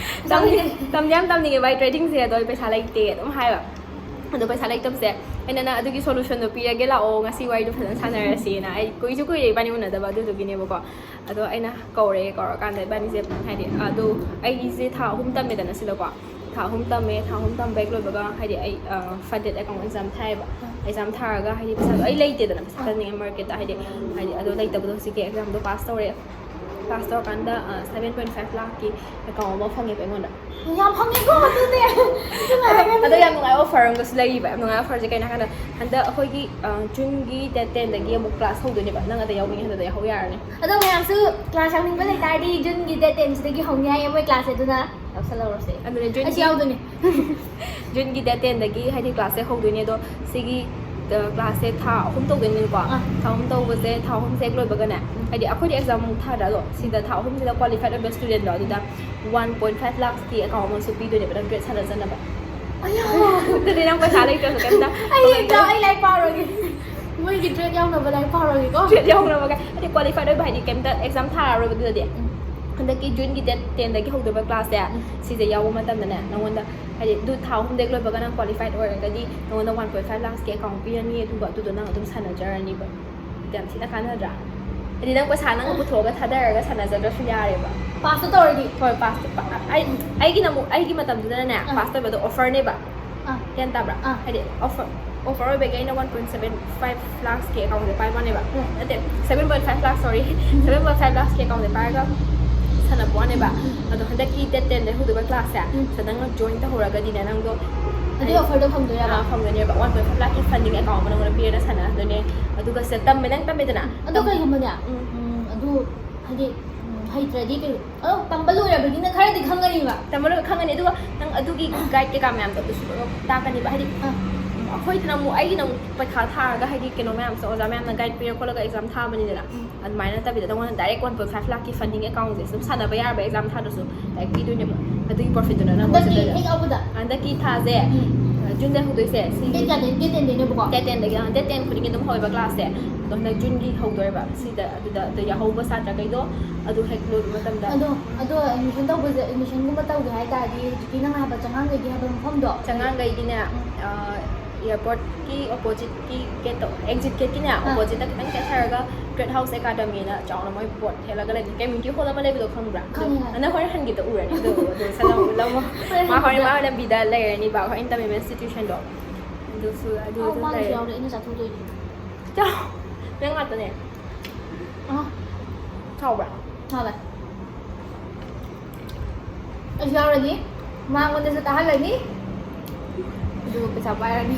ꯇꯝꯅꯤꯡꯉꯦ꯫ ꯇꯝꯗꯤ ꯌꯥꯝ ꯇꯝꯅꯤꯡꯉꯦꯕ ꯑꯩ tradingꯁꯦ, ꯑꯗꯣ ꯑꯩ ꯄꯩꯁꯥ ꯂꯩꯇꯦ ꯑꯗꯨꯝ ꯍꯥꯏꯕ꯫ ꯑꯗꯣ ꯄꯩꯁꯥ ꯂꯩꯇꯕꯁꯦ ꯑꯩꯅ, "ꯅꯪ ꯑꯗꯨꯒꯤ solutionꯗꯣ ꯄꯤꯔꯒꯦ, ꯂꯥꯛꯑꯣ, ꯉꯁꯤ ꯋꯥꯔꯤꯗꯣ ꯐꯖꯅ ꯁꯥꯟꯅꯔꯁꯦꯅ"꯫ ꯑꯩ ꯀꯨꯏꯁꯨ ꯀꯨꯏꯔꯦ ꯏꯕꯥꯅꯤ ꯎꯅꯗꯕ, ꯑꯗꯨꯗꯨꯒꯤꯅꯦꯕꯀꯣ꯫ ꯑꯗꯣ ꯑꯩꯅ ꯀꯧꯔꯦ, ꯀꯧꯔꯀꯥꯟꯗ ꯏꯕꯥꯅꯤꯁꯦ ꯍꯥꯏꯗꯤ, ꯑꯗꯣ ꯑꯩꯁꯦ ꯊꯥ ꯑꯍꯨꯝ ꯇꯝꯃꯦꯗꯅ ꯁꯤꯗꯀꯣ꯫ ꯊꯥ ꯑꯍꯨꯝ ꯇꯝꯃꯦ, ꯊꯥ ꯑꯍꯨꯝ ꯇꯝꯕ ꯍꯦꯛ ꯂꯣꯏꯕꯒ ꯍꯥꯏꯗꯤ ꯑꯩ, ꯑ, funded account exam ꯊꯥꯏꯌꯦꯕ꯫ ꯑꯥ꯫ ꯑꯦꯛꯖꯥꯝ ꯊꯥꯔꯒ ꯍꯥꯏꯗꯤ ꯄꯩꯁꯥꯗꯣ ꯑꯩ ꯂꯩꯇꯦꯗꯅ, ꯄꯩꯁꯥ ꯊꯥꯅꯤꯡꯉꯥꯏ ꯃꯥꯔꯀꯦꯠꯇ ꯍꯥꯏꯗꯤ, ꯍꯥꯏꯗꯤ ꯑꯗꯣ ꯂꯩꯇꯕꯗꯣ ꯍꯧꯖꯤꯛꯀꯤ ꯑꯦꯛꯖꯥꯝꯗꯣ ꯄꯥꯁ ꯇꯧꯔꯦ꯫ ꯄꯥꯁ ꯇꯧꯔꯀꯥꯟꯗ ꯁꯚꯦꯟ ꯄꯣꯏꯟ ꯐꯥꯏꯚ ꯂꯥꯛꯀꯤ ꯑꯦꯀꯥꯎꯟ ꯑꯃ ꯐꯪꯉꯦꯕ ꯑꯩꯉꯣꯟꯗ꯫ ꯌꯥꯝ ꯐꯪꯉꯦꯀꯣ ꯑꯗꯨꯗꯤ꯫ ꯑꯗꯣ ꯌꯥꯝ ꯅꯨꯡꯉꯥꯏꯕ ꯑꯣꯐꯔ ꯑꯃꯒꯁꯨ ꯂꯩꯔꯤꯕ꯫ ꯌꯥꯝ ꯅꯨꯡꯉꯥꯏꯕ ꯑꯣꯐꯔꯁꯦ ꯀꯩꯅꯣ ꯍꯥꯏꯀꯥꯟꯗ, ꯍꯟꯗꯛ ꯑꯩꯈꯣꯏꯒꯤ ꯖꯨꯟꯒꯤ ꯗꯦꯠ ꯇꯦꯟꯗꯒꯤ ꯑꯃꯨꯛ ꯀ꯭ꯂꯥꯁ ꯍꯧꯗꯣꯏꯅꯦꯕ꯫ ꯅꯪ ꯑꯗ ꯌꯥꯎꯅꯤꯡꯉꯦ ꯍꯟꯗꯛ ꯌꯥꯎꯍꯧ ꯌꯥꯔꯅꯤ꯫ ꯑꯗꯣ ꯃꯌꯥꯝꯁꯨ ꯀ꯭ꯂꯥꯁ ꯌꯥꯎꯅꯤꯡꯕ ꯂꯩꯇꯥꯔꯗꯤ ꯖꯨꯟꯒꯤ ꯗꯦꯠ ꯇꯦꯟꯁꯤꯗꯒꯤ ꯍꯧꯅꯤ ꯍꯥꯏꯌꯦ ꯃꯣꯏ ꯀ꯭ꯂꯥꯁꯁꯦ, ꯑꯗꯨꯅ ꯌꯥꯎꯁꯜꯍꯧꯔꯁꯦ꯫ ꯑꯗꯨꯅꯦ, ꯖꯨꯟꯒꯤ ꯑꯩꯁꯨ ꯌꯥꯎꯗꯣꯏꯅꯦ꯫ ꯖꯨꯟꯒꯤ ꯗꯦꯠ ꯇꯦꯟꯗꯒꯤ ꯍꯥꯏꯗꯤ ꯀ꯭ꯂꯥꯁꯁꯦ ꯍꯧꯗꯣꯏꯅꯦ꯫ ꯑꯗꯣ ꯁꯤꯒꯤ ꯀ꯭ꯂꯥꯁꯁꯦ ꯊꯥ ꯑꯍꯨꯝ ꯇꯧꯗꯣꯏꯅꯦꯕꯀꯣ꯫ ꯑꯥ꯫ ꯊꯥ ꯑꯍꯨꯝ ꯇꯧꯕꯁꯦ, ꯊꯥ ꯑꯍꯨꯝꯁꯦ ꯍꯦꯛ ꯂꯣꯏꯕꯒꯅꯦ, ꯍꯥꯏꯗꯤ ꯑꯩꯈꯣꯏꯗꯤ ꯑꯦꯛꯖꯥꯝ ꯑꯃꯨꯛ ꯊꯥꯗ꯭ꯔꯥ, ꯑꯗꯣ ꯁꯤꯗ ꯊꯥ ꯑꯍꯨꯝꯁꯤꯗ ꯀ꯭ꯋꯥꯂꯤꯐꯥꯏꯠ ꯑꯣꯏꯕ ꯁ꯭ꯇꯨꯗꯦꯟꯗꯣ ꯑꯗꯨꯗ ꯋꯥꯟ ꯄꯣꯏꯟ ꯐꯥꯏꯚ ꯂꯥꯛꯁꯀꯤ ꯑꯦꯀꯥꯎꯟ ꯑꯃꯁꯨ ꯄꯤꯗꯣꯏꯅꯦꯕ, ꯅꯪ ꯇ꯭ꯔꯦꯠ ꯁꯥꯟꯅꯖꯅꯕ꯫ ꯑꯌꯥ꯫ ꯑꯗꯨꯗꯤ ꯅꯪ ꯄꯩꯁꯥ ꯂꯩꯇ꯭ꯔꯁꯨ ꯀꯩꯝꯇ ꯑꯩ ꯂꯩꯇ꯭ꯔꯣ? ꯑꯩ ꯂꯥꯏꯔꯤꯛ ꯄꯥꯔꯣꯏꯒꯦ꯫ ꯃꯣꯏꯒꯤ ꯇ꯭ꯔꯦꯠ ꯌꯥꯎꯅꯕ ꯂꯥꯏꯔꯤꯛ ꯄꯥꯔꯣꯏꯒꯦꯀꯣ꯫ ꯇ꯭ꯔꯦꯠ ꯌꯥꯎꯅꯕꯒ ꯍꯥꯏꯗꯤ ꯀ꯭ꯋꯥꯂꯤꯐꯥꯏꯠ ꯑꯣꯏꯕ ꯍꯥꯏꯗꯤ ꯀꯩꯝꯇ ꯑꯦꯛꯖꯥꯝ ꯊꯥꯔꯔꯣꯏꯕ ꯑꯗꯨꯗꯗꯤ꯫ ꯎꯝ꯫ ꯍꯟꯗꯛꯀꯤ ꯖꯨꯟꯒꯤ ꯗꯦꯠ ꯇꯦꯟꯗꯒꯤ ꯍꯧꯗꯣꯏꯕ ꯀ꯭ꯂꯥꯁꯁꯦ, ꯎꯝ꯫ ꯁꯤꯁꯦ ꯌꯥꯎꯕ ꯃꯇꯝꯗꯅꯦ, ꯅꯉꯣꯟꯗ ꯍꯥꯏꯗꯤ ꯑꯗꯨ ꯊꯥ ꯑꯍꯨꯝꯗꯒꯤ ꯂꯣꯏꯕꯒ ꯅꯪ ꯀ꯭ꯋꯥꯂꯤꯐꯥꯏꯠ ꯑꯣꯏꯔꯒꯗꯤ ꯅꯉꯣꯟꯗ ꯋꯥꯟ ꯄꯣꯏꯟ ꯐꯥꯏꯚ ꯂꯥꯛꯁꯀꯤ ꯑꯦꯀꯥꯎꯟ ꯄꯤꯔꯅꯤ, ꯑꯗꯨꯒ ꯑꯗꯨꯗꯣ ꯅꯪ ꯑꯗꯨꯝ ꯁꯥꯟꯅꯖꯔꯅꯤꯕ꯫ ꯌꯥꯝ ꯊꯤꯅ ꯀꯥꯟꯅꯗ꯭ꯔꯥ? ꯍꯥꯏꯗꯤ ꯅꯪ ꯄꯩꯁꯥ ꯅꯪ ꯄꯨꯊꯣꯛꯑꯒ ꯊꯥꯗꯔꯒ ꯁꯥꯟꯅꯖꯗ꯭ꯔꯁꯨ ꯌꯥꯔꯦꯕ꯫ ꯄꯥꯁꯇꯣ ꯇꯧꯔꯗꯤ꯫ ꯍꯣꯏ, ꯄꯥꯁꯇꯣ ꯄꯥ-, ꯑꯩ, ꯑꯩꯒꯤꯅ ꯑꯃꯨꯛ, ꯑꯩꯒꯤ ꯃꯇꯝꯗꯨꯗꯅꯅꯦ, ꯑꯥ꯫ ꯄꯥꯁ ꯇꯧꯕꯗꯣ ꯑꯣꯐꯔꯅꯦꯕ꯫ ꯑꯥ꯫ ꯒ꯭ꯌꯥꯟ ꯇꯥꯕ꯭ꯔꯥ? ꯑꯥ꯫ ꯍꯥꯏꯗꯤ ꯑꯣꯐꯔ, ꯑꯣꯐꯔ ꯑꯣꯏꯕꯒꯤ ꯑꯩꯅ ꯋꯥꯟ ꯄꯣꯏꯟ ꯁꯚꯦꯟ ꯐꯥꯏꯚ ꯂꯥꯛꯁꯀꯤ ꯑꯦꯀꯥꯎꯟꯁꯦ ꯄꯥꯏꯕꯅꯦꯕ꯫ ꯎꯝ꯫ ꯅꯠꯇꯦ, ꯁꯚꯦꯟ ꯄꯣꯏꯟ ꯐꯥꯏꯚ ꯂꯥꯛꯁ, ꯁꯣꯔꯤ, ꯁꯚꯦꯟ ꯄꯣꯏꯟ ꯐꯥꯏꯚ ꯂꯥꯛꯁꯀꯤ ꯑꯦꯀꯥꯎꯟꯁꯦ ꯄꯥꯏꯔꯒ ꯁꯥꯟꯅꯕ ꯋꯥꯅꯦꯕ꯫ ꯎꯝ꯫ ꯑꯗꯣ ꯍꯟꯗꯛꯀꯤ ꯗꯦꯠ ꯇꯦꯟꯗ ꯍꯧꯗꯣꯏꯕ ꯀ꯭ꯂꯥꯁꯁꯦ, ꯎꯝ꯫ ꯁꯤꯗ ꯅꯪꯅ ꯖꯣꯏꯟ ꯇꯧꯍꯧꯔꯒꯗꯤꯅꯦ, ꯅꯪꯗꯣ ꯑꯗꯨꯒꯤ ꯑꯣꯐꯔꯗꯣ ꯐꯪꯗꯣꯏꯔꯕ? ꯑꯥ, ꯐꯪꯗꯣꯏꯅꯦꯕ꯫ ꯋꯥꯟ ꯄꯣꯏꯟ ꯐꯥꯏꯚ ꯂꯥꯛꯀꯤ ꯐꯟꯗꯤꯡ ꯑꯦꯀꯥꯎꯟ ꯑꯃ ꯅꯪꯉꯣꯟꯗ ꯄꯤꯔꯒ ꯁꯥꯟꯅꯍꯟꯗꯣꯏꯅꯦ꯫ ꯑꯗꯨꯒ ꯁꯤꯗ ꯇꯝꯃꯦ, ꯅꯪ ꯇꯝꯃꯦꯗꯅ꯫ ꯑꯗꯣ ꯀꯩꯒꯨꯝꯕꯅꯦ, ꯎꯝ꯫ ꯎꯝ, ꯑꯗꯨ ꯍꯥꯏꯗꯤ, ꯎꯝ, ꯍꯩꯇ꯭ꯔꯗꯤ ꯀꯩ-, ꯑꯗꯣ ꯇꯝꯕ ꯂꯣꯏꯔꯕꯅꯤꯅ ꯈꯔꯗꯤ ꯈꯪꯉꯅꯤꯕ꯫ ꯇꯝꯕ ꯂꯣꯏ ꯈꯪꯉꯅꯤ꯫ ꯑꯗꯨꯒ ꯅꯪ ꯑꯗꯨꯒꯤ ꯒꯥꯏꯗ ꯀꯩꯀꯥ ꯃꯌꯥꯝꯗꯣ ꯑꯗꯨꯁꯨ ꯂꯣꯏꯅꯃꯛ ꯇꯥꯛꯀꯅꯤꯕ꯫ ꯍꯥꯏꯗꯤ, ꯑꯥ꯫ ꯎꯝ, ꯑꯩꯈꯣꯏꯗꯅ ꯑꯃꯨꯛ, ꯑꯩꯒꯤꯅ ꯑꯃꯨꯛ ꯄꯩꯈꯥ ꯊꯥꯔꯒ, ꯍꯥꯏꯗꯤ, ꯀꯩꯅꯣ ꯃꯌꯥꯝꯁꯦ ꯑꯣꯖꯥ ꯃꯌꯥꯝꯅ ꯒꯥꯏꯗ ꯄꯤꯔ ꯈꯣꯠꯂꯒ ꯑꯦꯛꯖꯥꯝ ꯊꯥꯕꯅꯤꯗꯅ꯫ ꯎꯝ꯫ ꯑꯗꯨꯃꯥꯏꯅ ꯅꯠꯇꯕꯤꯗ ꯅꯉꯣꯟꯗ ꯗꯥꯏꯔꯦꯛ ꯋꯥꯟ ꯄꯣꯏꯟ ꯐꯥꯏꯚ ꯂꯥꯛꯀꯤ ꯐꯟꯗꯤꯡ ꯑꯦꯀꯥꯎꯟꯁꯦ ꯑꯗꯨꯝ ꯁꯥꯟꯅꯕ ꯌꯥꯔꯕ, ꯑꯦꯛꯖꯥꯝ ꯊꯥꯗ꯭ꯔꯁꯨ ꯗꯥꯏꯔꯦꯛ ꯄꯤꯗꯣꯏꯅꯦꯕ꯫ ꯑꯗꯨꯒꯤ ꯄ꯭ꯔꯣꯐꯤꯠꯇꯨꯅ ꯅꯪ ꯍꯟꯗꯛꯀꯤ ꯑꯣꯏꯖꯗꯣꯏꯕ꯫ ꯍꯦꯛ ꯌꯥꯎꯕꯗ? ꯍꯟꯗꯛꯀꯤ ꯊꯥꯁꯦ, ꯎꯝ꯫ ꯖꯨꯟꯗ ꯍꯧꯗꯣꯏꯁꯦ, ꯁꯤ ꯗꯦꯠ ꯀꯌꯥꯗꯩ? ꯗꯦꯠ ꯇꯦꯟꯗꯩꯅꯦꯕꯀꯣ? ꯗꯦꯠ ꯇꯦꯟꯗꯒꯤ, ꯑꯥ, ꯗꯦꯠ ꯇꯦꯟ ꯈꯨꯗꯤꯡꯒꯤ ꯑꯗꯨꯝ ꯍꯧꯋꯦꯕ ꯀ꯭ꯂꯥꯁꯁꯦ꯫ ꯑꯗꯣ ꯍꯟꯗꯛ ꯖꯨꯟꯒꯤ ꯍꯧꯗꯣꯏꯕ꯫ ꯁꯤꯗ, ꯑꯗꯨꯗ, ꯑꯗ ꯌꯥꯎꯍꯧꯕ ꯁꯥꯇ꯭ꯔꯈꯩꯗꯣ ꯑꯗꯨ ꯍꯦꯛ ꯂꯣꯏꯕ ꯃꯇꯝꯗ꯫ ꯑꯗꯣ, ꯑꯗꯣ ꯑꯦꯗꯃꯤꯁꯟ ꯇꯧꯕꯁꯦ, ꯑꯦꯗꯃꯤꯁꯟꯒꯨꯝꯕ ꯇꯧꯒꯦ ꯍꯥꯏ ꯇꯥꯔꯗꯤ, ꯍꯧꯖꯤꯛꯀꯤ ꯅꯪꯅ ꯍꯥꯏꯕ ꯆꯉꯥꯡꯒꯩꯒꯤ ꯍꯥꯏꯕ ꯃꯐꯝꯗꯣ? ꯆꯉꯥꯡꯒꯩꯒꯤꯅꯦ, ꯎꯝ꯫ ꯑꯥ, ꯑꯦꯌꯥꯔꯄꯣꯔꯠꯀꯤ ꯑꯣꯄꯣꯖꯤꯠꯀꯤ ꯒꯦꯠꯇꯣ, ꯑꯦꯛꯖꯤꯠ ꯒꯦꯠꯀꯤꯅꯦ, ꯑꯥ꯫ ꯑꯣꯄꯣꯖꯤꯠꯇ ꯈꯤꯇꯪ ꯆꯠꯊꯔꯒ ꯇ꯭ꯔꯦꯠ ꯍꯥꯎꯁ ꯑꯦꯀꯥꯗꯃꯤꯅ ꯆꯥꯎꯅ ꯃꯣꯏ ꯕꯣꯔꯗ ꯊꯦꯠꯂꯒ ꯂꯩꯕꯅꯦ꯫ ꯀꯝꯃ꯭ꯌꯨꯅꯤꯇꯤ ꯍꯣꯜ ꯑꯃ ꯂꯩꯕꯗꯣ ꯈꯪꯕ꯭ꯔꯥ? ꯈꯪꯉꯦ, ꯈꯪꯉꯦ꯫ ꯅꯪ ꯍꯣꯔꯦꯟ ꯍꯟꯈꯤꯕꯗ ꯎꯔꯅꯤ꯫ ꯑꯗꯨ, ꯑꯗꯨ ꯁꯠ ꯂꯥꯎ ꯎꯠꯂꯝꯃꯣ꯫ ꯍꯣꯔꯦꯟ ꯃꯥ ꯍꯣꯔꯦꯟ, ꯍꯟꯈꯤꯕꯗ꯫ ꯃꯥ ꯍꯣꯔꯦꯟ ꯂꯝꯕꯤꯗ ꯂꯩꯔꯅꯤꯕ, ꯑꯩꯈꯣꯏ ꯏꯟꯇꯔꯃꯦꯟ ꯏꯟꯁꯇꯤꯇ꯭ꯌꯨꯁꯟꯗꯣ꯫ ꯑꯗꯨꯁꯨ ꯑꯗꯨ ꯑꯧ, ꯑꯗꯨꯝ ꯃꯥꯒꯤꯁꯨ ꯂꯩꯔꯦ꯫ ꯌꯥꯎꯔꯦ, ꯑꯩꯅ ꯆꯥꯊꯣꯛꯇꯣꯏꯅꯦ꯫ ꯆꯥꯎ꯫ ꯅꯪ ꯉꯥꯛꯇꯅꯦ꯫ ꯑꯥ꯫ ꯆꯥꯎꯕ꯭ꯔꯥ? ꯆꯥꯎꯋꯦ꯫ ꯑꯩꯁꯨ ꯌꯥꯎꯔꯅꯤ꯫ ꯃꯉꯣꯟꯗꯁꯨ ꯇꯥꯍꯜꯂꯅꯤ꯫ ꯑꯗꯨꯒ ꯄꯩꯁꯥ ꯄꯥꯏꯔꯅꯤ꯫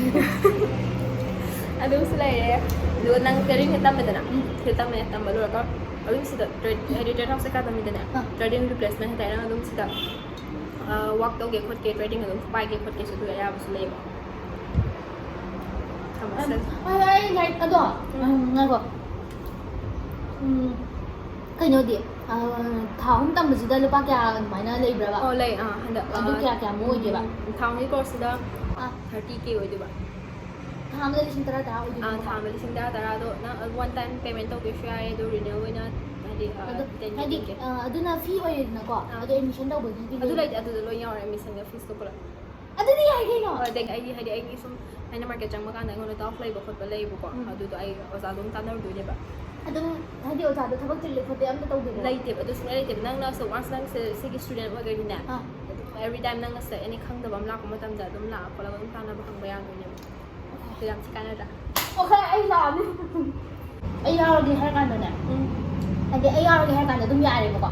ꯑꯗꯨꯁꯨ ꯂꯩꯔꯦ꯫ ꯑꯗꯨꯒ ꯅꯪ tailoring ꯁꯦ ꯇꯝꯃꯦꯗꯅ? ꯎꯝ꯫ ꯁꯤ ꯇꯝꯃꯦ, ꯇꯝꯕ ꯂꯣꯏꯔꯒ ꯑꯗꯨꯝ ꯁꯤꯗ trade, ꯍꯥꯏꯗꯤ trade house ꯀꯩꯀꯥ ꯇꯝꯃꯤꯗꯅ? ꯑꯥ꯫ Trading replacement ꯍꯥꯏꯇꯥꯔꯦ, ꯅꯪ ꯑꯗꯨꯝ ꯁꯤꯗ, ꯑ, work ꯇꯧꯒꯦ ꯈꯣꯠꯀꯦ, trading ꯑꯗꯨꯝ ꯄꯥꯏꯒꯦ ꯈꯣꯠꯀꯦꯁꯨ ꯑꯗꯨ ꯑꯌꯥꯕꯁꯨ ꯂꯩꯌꯦꯕ꯫ ꯊꯝꯃꯁꯦ꯫ ꯑꯝ, ꯍꯣꯏ, ꯍꯣꯏ, ꯑꯩ ꯂꯥꯏꯔꯤꯛ ꯑꯗꯣ, ꯎꯝ꯫ ꯎꯝ, ꯉꯥꯏꯈꯣ꯫ ꯎꯝ, ꯀꯩꯅꯣꯗꯤ, ꯑ, ꯊꯥ ꯑꯍꯨꯝ ꯇꯝꯕꯁꯤꯗ ꯂꯨꯄꯥ ꯀꯌꯥ ꯑꯗꯨꯃꯥꯏꯅ ꯂꯩꯕ꯭ꯔꯕ? ꯑꯣ, ꯂꯩ, ꯑꯥ, ꯍꯟꯗꯛ, ꯑꯗꯨ ꯑ, ꯀꯌꯥ ꯀꯌꯥꯃꯨꯛ ꯑꯣꯏꯒꯦꯕ? ꯎꯝ, ꯊꯥ ꯑꯃꯒꯤ course ꯁꯤꯗ ꯑꯥ꯫ Thirty K ꯑꯣꯏꯗꯣꯏꯕ꯫ ꯊꯥ ꯑꯃꯗ ꯂꯤꯁꯤꯡ ꯇꯔꯥ, ꯇꯔꯥ ꯑꯣꯏꯗꯣꯏꯅꯦꯕꯀꯣ? ꯑꯥ, ꯊꯥ ꯑꯃꯗ ꯂꯤꯁꯤꯡ ꯇꯔꯥ, ꯇꯔꯥꯗꯣ ꯅꯪ one time payment ꯇꯧꯒꯦꯁꯨ ꯌꯥꯏ, ꯑꯗꯣ renewal ꯑꯣꯏꯅ, ꯍꯥꯏꯗꯤ, ꯑ, ꯑꯗꯣ, ten K ꯍꯥꯏꯗꯤ, ꯇꯧꯒꯦ꯫ ꯑ, ꯑꯗꯨꯅ fee ꯑꯣꯏꯔꯦꯗꯅꯀꯣ? ꯑꯥ꯫ ꯑꯗꯣ admission ꯇꯧꯕꯒꯤ fee ꯑꯗꯨ ꯂꯩꯕ꯭ꯔꯥ? ꯂꯩꯇꯦ, ꯑꯗꯨꯗ ꯂꯣꯏ ꯌꯥꯎꯔꯦ, admission ꯒ fees ꯒ ꯄꯨꯂꯞ꯫ ꯑꯗꯨꯗꯤ ꯌꯥꯏ ꯀꯩꯅꯣ? ꯍꯣꯏ, ꯑꯗꯒꯤ ꯑꯩꯗꯤ, ꯍꯥꯏꯗꯤ, ꯑꯩꯒꯤ ꯁꯨꯝ ꯑꯩꯅ market ꯆꯪꯕ ꯀꯥꯟꯗ ꯑꯩꯉꯣꯟꯗ doubt ꯂꯩꯕ ꯈꯣꯠꯄ ꯂꯩꯌꯦꯕꯀꯣ, ꯎꯝ꯫ ꯑꯗꯨꯗꯣ ꯑꯩ ꯑꯣꯖꯥꯗꯣ ꯑꯗꯨꯝ ꯇꯥꯟꯅꯔꯨꯗꯣꯏꯅꯦꯕ꯫ ꯑꯗꯨꯝ, ꯍꯥꯏꯗꯤ, ꯑꯣꯖꯥꯗꯣ ꯊꯕꯛ ꯆꯤꯜꯂꯦ ꯈꯣꯠꯂꯦ ꯑꯝꯇ ꯇꯧꯗꯦꯕ? ꯂꯩꯇꯦꯕ, ꯑꯗꯨ ꯁꯨꯡꯂꯩ ꯂꯩꯇꯦꯕ꯫ ꯅꯪꯅ ꯁꯨꯝ once ꯅꯪ ꯁꯤ-, ꯁꯤꯒꯤ student ꯑꯣꯏꯈ꯭ꯔꯗꯤꯅꯦ, ꯑꯥ꯫ ꯑꯗꯨꯝ every time ꯅꯪꯅ ꯁꯤꯗ any ꯈꯪꯗꯕ ꯑꯃ ꯂꯥꯛꯄ ꯃꯇꯝꯗ ꯑꯗꯨꯝ ꯂꯥꯛꯑ ꯈꯣꯠꯂꯒ ꯑꯗꯨꯝ ꯇꯥꯟꯅꯕ ꯍꯪꯕ ꯌꯥꯗꯣꯏꯅꯦꯕ꯫ ꯑꯗꯨ ꯌꯥꯝ ꯊꯤ ꯀꯥꯟꯅꯗ꯭ꯔꯥ? ꯑꯣꯀꯦ, ꯑꯩ ꯂꯥꯛꯑꯅꯤ꯫ ꯑꯩ ꯌꯥꯎꯔꯒꯦ ꯍꯥꯏꯔ ꯀꯥꯟꯗꯅꯦ, ꯎꯝ꯫ ꯍꯥꯏꯗꯤ ꯑꯩ ꯌꯥꯎꯔꯒꯦ ꯍꯥꯏꯔ ꯀꯥꯟꯗ ꯑꯗꯨꯝ ꯌꯥꯔꯦꯕꯀꯣ?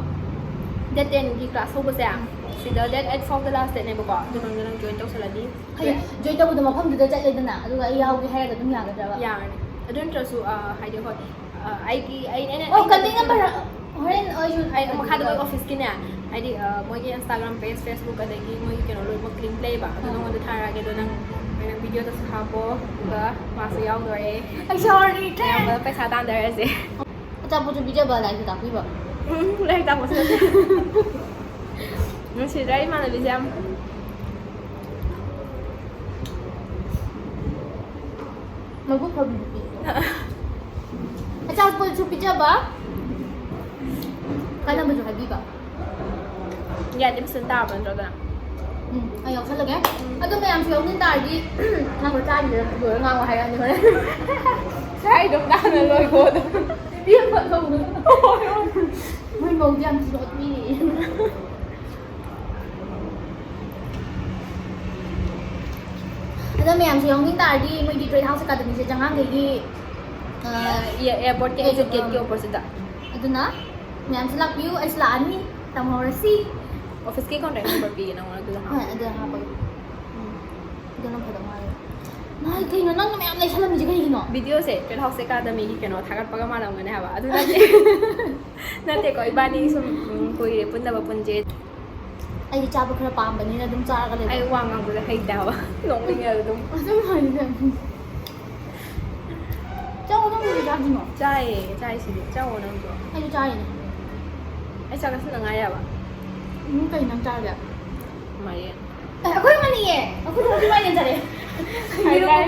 Date ten ꯒꯤ class ꯍꯧꯕꯁꯦ, ꯎꯝ꯫ ꯁꯤꯗ date eight ꯐꯥꯎꯗ last date ꯅꯦꯕꯀꯣ, ꯑꯗꯨ ꯃꯅꯨꯡꯗ ꯅꯪ join ꯇꯧꯁꯜꯂꯗꯤ꯫ ꯍꯥꯏꯗꯤ join ꯇꯧꯕꯗꯣ ꯃꯐꯝꯗꯨꯗ ꯆꯠꯂꯦꯗꯅ, ꯑꯗꯨꯒ ꯑꯩ ꯌꯥꯎꯒꯦ ꯍꯥꯏꯔꯒ ꯑꯗꯨꯝ ꯌꯥꯒꯗ꯭ꯔꯕ? ꯌꯥꯔꯅꯤ꯫ ꯑꯗꯨ ꯅꯠꯇ꯭ꯔꯁꯨ, ꯑ, ꯍꯥꯏꯗꯤ, ꯍꯣꯏ, ꯑ, ꯑꯩꯒꯤ, ꯑꯩ, ꯑꯩꯅ, ꯑꯣ, ꯑꯩꯅ contact number ꯍꯣꯔꯦꯟ ꯑꯩꯁꯨ ꯑꯩ ꯃꯈꯥꯗ ꯃꯣꯏ office ꯀꯤꯅꯦ, ꯍꯥꯏꯗꯤ, ꯑ, ꯃꯣꯏꯒꯤ Instagram page, Facebook, ꯑꯗꯒꯤ ꯃꯣꯏꯒꯤ ꯀꯩꯅꯣ ꯂꯣꯏꯅꯃꯛ link ꯂꯩꯌꯦꯕ꯫ ꯑꯗꯣ ꯑꯥ꯫ ꯅꯉꯣꯟꯗ ꯊꯥꯔꯛꯑꯒꯦ, ꯑꯗꯣ ꯅꯪ ꯍꯣꯔꯦꯟ video ꯗꯁꯨ ꯍꯥꯞꯄꯣ, ꯑꯗꯨꯒ ꯃꯥꯁꯨ ꯌꯥꯎꯗꯣꯔꯦ꯫ ꯑꯩꯁꯨ ꯌꯥꯎꯔꯅꯤ, ꯃꯌꯥꯝ ꯄꯨꯂꯞ ꯄꯩꯁꯥ ꯇꯥꯟꯗꯔꯁꯦ꯫ ꯑꯆꯥꯄꯣꯠꯁꯨ ꯄꯤꯖꯕ, ꯂꯥꯏꯔꯤꯛꯁꯨ ꯇꯥꯛꯄꯤꯕ꯫ ꯎꯝ, ꯂꯥꯏꯔꯤꯛ ꯇꯥꯛꯄꯁꯨ ꯅꯠꯇꯦ꯫ ꯅꯨꯡꯁꯤꯗ꯭ꯔꯥ ꯏꯃꯥꯟꯅꯕꯤꯁꯦ ꯌꯥꯝ? ꯃꯕꯨꯛ ꯐꯕꯤ ꯅꯨꯄꯤ꯫ ꯑꯆꯥꯄꯣꯠꯁꯨ ꯄꯤꯖꯕ, ꯀꯥꯟꯅꯕꯁꯨ ꯍꯥꯏꯕꯤꯕ꯫ ꯌꯥꯗꯤ ꯃꯁꯤꯟ ꯇꯥꯕ ꯅꯠꯇ꯭ꯔꯣ ꯑꯗꯨꯅ? ꯎꯝ, ꯑꯩ ꯌꯥꯎꯁꯜꯂꯒꯦ꯫ ꯎꯝ꯫ ꯑꯗꯨ ꯃꯌꯥꯝꯁꯨ ꯌꯥꯎꯅꯤꯡ ꯇꯥꯔꯗꯤ, ꯅꯪ ꯆꯥꯔꯤꯗꯨꯗ ꯂꯣꯏꯔ ꯉꯥꯡꯉꯣ ꯍꯥꯏꯔꯛꯑꯅꯤ ꯍꯣꯔꯦꯟ꯫ ꯁ꯭ꯋꯥꯏ ꯑꯗꯨꯝ ꯇꯥꯅ ꯂꯣꯏꯀꯣ ꯑꯗꯨꯝ꯫ ꯏꯕꯦꯝꯃ ꯇꯧꯅꯨ꯫ ꯍꯣꯏ, ꯍꯣꯏ꯫ ꯃꯣꯏ ꯃꯧꯗꯤ ꯌꯥꯝ ꯊꯤꯅ ꯑꯣꯠꯄꯤꯔꯤ꯫ ꯑꯗꯣ ꯃꯌꯥꯝꯁꯨ ꯌꯥꯎꯅꯤꯡ ꯇꯥꯔꯗꯤ ꯃꯣꯏꯒꯤ Trade House Academyꯁꯦ ꯆꯉꯥꯡꯒꯩꯒꯤ ꯑꯦꯌꯥꯔꯄꯣꯔꯠꯀꯤ ꯑꯦꯛꯖꯤꯠ ꯒꯦꯠꯀꯤ ꯑꯣꯄꯣꯖꯤꯠꯇ꯫ ꯑꯗꯨꯅ ꯃꯌꯥꯝꯁꯨ ꯂꯥꯛꯄꯤꯌꯨ, ꯑꯩꯁꯨ ꯂꯥꯛꯑꯅꯤ, ꯇꯝꯍꯧꯔꯁꯤ꯫ ꯑꯣꯐꯤꯁꯀꯤ ꯀꯣꯟꯇꯦꯛ ꯅꯝꯕꯔ ꯄꯤꯒꯦ ꯅꯪꯉꯣꯟꯗ, ꯑꯗꯨꯗ ꯍꯥꯡꯉꯣ꯫ ꯍꯣꯏ, ꯑꯗꯨꯗ ꯍꯥꯞꯄꯒꯦ꯫ ꯎꯝ, ꯑꯗꯨꯅ ꯐꯗꯧ ꯃꯥꯜꯂꯦ꯫ ꯃꯥ ꯀꯩꯅꯣ ꯅꯪꯅ ꯃꯌꯥꯝ ꯂꯩꯁꯜꯂꯝꯃꯤꯁꯦ ꯀꯩꯒꯤꯅꯣ? ꯚꯤꯗꯤꯑꯣꯁꯦ Trade House Academyꯒꯤ ꯀꯩꯅꯣ ꯊꯥꯒꯠꯄꯒ ꯃꯥꯜꯂꯝꯒꯅꯤ ꯍꯥꯏꯕ꯫ ꯑꯗꯨ ꯅꯠꯇꯦ꯫ ꯅꯠꯇꯦꯀꯣ, ꯏꯕꯥꯅꯤ ꯁꯨꯝ, ꯎꯝ, ꯀꯨꯏꯔꯦ ꯄꯨꯟꯗꯕ ꯄꯨꯟꯁꯦ꯫ ꯑꯩꯗꯤ ꯆꯥꯕ ꯈꯔ ꯄꯥꯝꯕꯅꯤꯅ ꯑꯗꯨꯝ ꯆꯥꯔꯒ ꯂꯩꯕ꯫ ꯑꯩ ꯋꯥ ꯉꯥꯡꯕꯗ ꯍꯩꯇꯦ ꯍꯥꯏꯕ꯫ ꯅꯣꯛꯅꯤꯡꯉꯦ ꯑꯗꯨꯝ꯫ ꯑꯗꯨꯝ ꯍꯩꯅꯦ꯫ ꯆꯥꯎ, ꯅꯪ ꯀꯩ ꯆꯥꯗꯣꯏꯅꯣ? ꯆꯥꯏꯌꯦ, ꯆꯥꯏꯁꯤꯗꯤ꯫ ꯆꯥꯎꯋꯣ ꯅꯪꯁꯨ꯫ ꯑꯩꯁꯨ ꯆꯥꯔꯤꯅꯦ꯫ ꯑꯩ ꯆꯥꯛ ꯆꯥꯁꯤꯟꯗ ꯉꯥꯏꯔꯤ ꯍꯥꯏꯕ꯫ ꯎꯝ, ꯀꯩ ꯅꯪ ꯆꯥꯔꯒꯦ? ꯃꯥꯏꯔꯦꯟ꯫ ꯑꯦ, ꯑꯩꯈꯣꯏ ꯃꯅꯤꯡꯉꯦ꯫ ꯑꯩꯈꯣꯏ ꯊꯣꯡꯒꯤ ꯃꯥꯏꯔꯦꯟ ꯆꯥꯔꯦ꯫ ꯍꯥꯏ, ꯍꯥꯏ꯫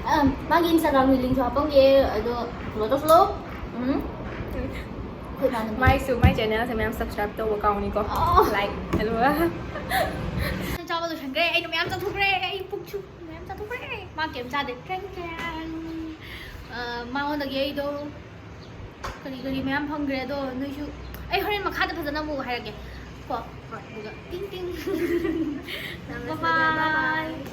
ꯑ, ꯃꯥꯒꯤ Instagramꯒꯤ linkꯁꯨ ꯍꯥꯞꯄꯝꯒꯦ, ꯑꯗꯣ follow ꯇꯧꯁꯜꯂꯣ꯫ ꯎꯝ꯫ ꯑꯩꯈꯣꯏ ꯏꯃꯥꯟꯅꯕꯤ꯫ ꯃꯥꯏꯁꯨ, ꯃꯥꯏ channelꯁꯦ ꯃꯌꯥꯝ subscribe ꯇꯧꯕ ꯀꯥꯎꯅꯤꯀꯣ꯫ ꯑꯣ꯫ Like, ꯑꯗꯨꯒ ꯆꯥꯕ ꯂꯣꯏꯁꯟꯈ꯭ꯔꯦ, ꯑꯩꯅ ꯃꯌꯥꯝ ꯆꯥꯊꯣꯛꯈ꯭ꯔꯦ, ꯑꯩ ꯄꯨꯛꯁꯨ ꯃꯌꯥꯝ ꯆꯥꯊꯣꯛꯈ꯭ꯔꯦ꯫ ꯃꯥ ꯀꯩꯝ ꯆꯥꯗꯦ꯫ ꯀ꯭ꯔꯦꯡ ꯀ꯭ꯔꯦꯡ꯫ ꯑ, ꯃꯉꯣꯟꯗꯒꯤ ꯑꯩꯗꯣ ꯀꯔꯤ ꯀꯔꯤ ꯃꯌꯥꯝ ꯐꯪꯈ꯭ꯔꯦ, ꯑꯗꯣ ꯅꯣꯏꯁꯨ ꯑꯩ ꯍꯣꯔꯦꯟ ꯃꯈꯥꯗ ꯐꯖꯅ ꯑꯃꯨꯛ ꯍꯥꯏꯔꯛꯀꯦ ꯀꯣ꯫ ꯍꯣꯏ, ꯑꯗꯨꯒ ꯇꯤꯡ ꯇꯤꯡ꯫ ꯌꯥꯝꯅ Bye bye꯫